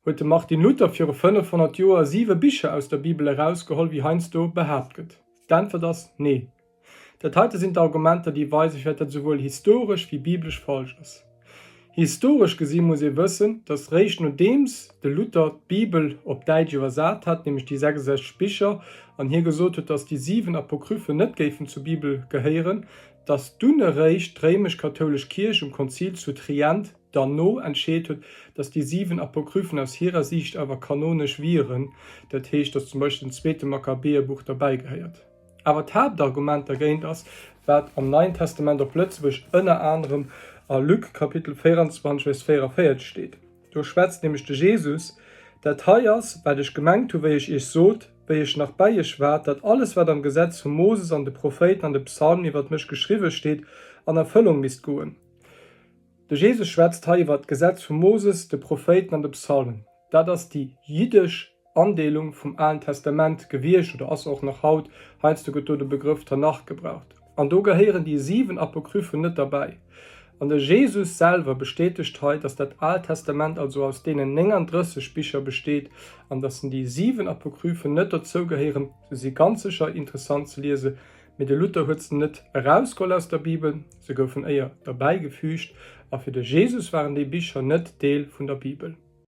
Huet de Martin Luther viru 500 Joer siwe Bicher aus der Bibel erausgeholl, wéi heiansdo behaapt gëtt? D'Äntwert ass, Nee. Dat heite sinn d'Argumenter, déi weisen, firwat dat esouwuel historesch wéi biblesch falsch ass. Historesch gesi muss ee wëssen, datt réischt nodeems de Luther d'Bibel op Däitsch iwwersat hat, nämlech déi 66 Bicher, an hie gesot huet, datt déi 7 Apokryphen net géifen zur Bibel gehéieren, datt dunn eréischt d'réimesch-kathoulesch Kierch um Konzil zu Trient derno entscheet huet, datt déi 7 Apokryphen aus hirer Siicht awer kanonesch wieren, dat heescht, datt zum Beispill den zweete Makkabäerbuch derbäi gehéiert. Awer d'Haaptargument dergéint ass, wat am Neien Testament op Lëtzebuerg ënner anerem a Luc Kapitel 24 Vers 44 steet. Do schwätzt nämlech de Jesus, Dat hei ass, wat ech gemengt hu wéi ech iech sot, wéi ech nach bäi iech war, datt alles wat am Gesetz vum Moses an de Prophéiten an de Psalmen iwwert mech geschriwwe steet, an Erfëllung misst goen. De Jesus schwätzt hei iwwert d'Gesetz vum Moses, de Prophéiten an de Psalmen. Dat ass déi jiddesch Andeelung vum Alen Testament gewiescht oder ass och nach haut, heiansdo gëtt do de Begrëff Tanach gebraucht, an do gehéieren déi 7 Apokryphen net derbäi. An de Jesus selwer bestätegt hei, dass dat Aalt Testament also aus deenen 39 Bicher besteet an dass déi 7 Apokryphen net dozou gehéieren. Se si ganz sécher interessant ze liese, mee de Luther huet se net erausgeholl aus der Bibel, se goufen éier derbäigefügt a fir de Jesus waren déi Bicher net Deel vun der Bibel.